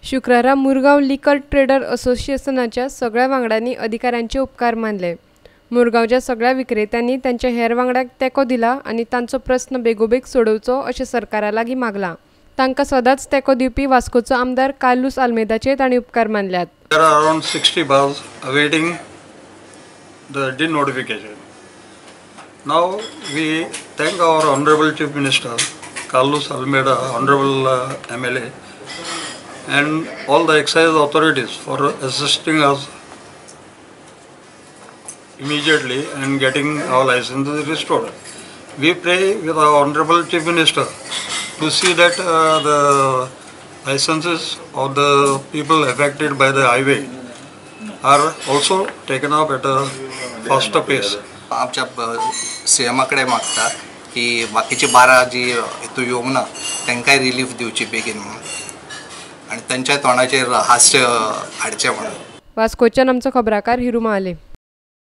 शुक्रारा Murgaon liquor trader असोसिएशनाच्या सगळ्या वांगड्यांनी अधिकाऱ्यांचे उपकार मानले. मुरगांवच्या सगळ्या विक्रेत्यांनी तांच्या हेर वांगड्यांक तेंको दिला आनी तांचो प्रस्न बेगोबेग सोडोवचो अशें सरकारा लागीं मागलां. तांकां सदांच तेंको दिवपी वास्कोचो आमदार कार्लूस आल्मेदाचे तांणी उपकार मानल्यात. There are around 60 bars awaiting the denotification. Now we thank our Honorable Chief Minister Carlos Almeida, Honorable MLA, and all the excise authorities for assisting us immediately and getting our licenses restored. We pray with our Honorable Chief Minister to see that the licenses of the people affected by the highway are also taken up at a faster pace. आमच्या सीएमा कडेन मागता की बाकीची बारा जी हितून येवंक ना तांकांय रिलीफ दिवची बेगीन म्हणून आनी तांच्या तोंडाचेर हास्य हाडचें म्हणून. वास्कोच्यान आमचो खबराकार हिरू महाले.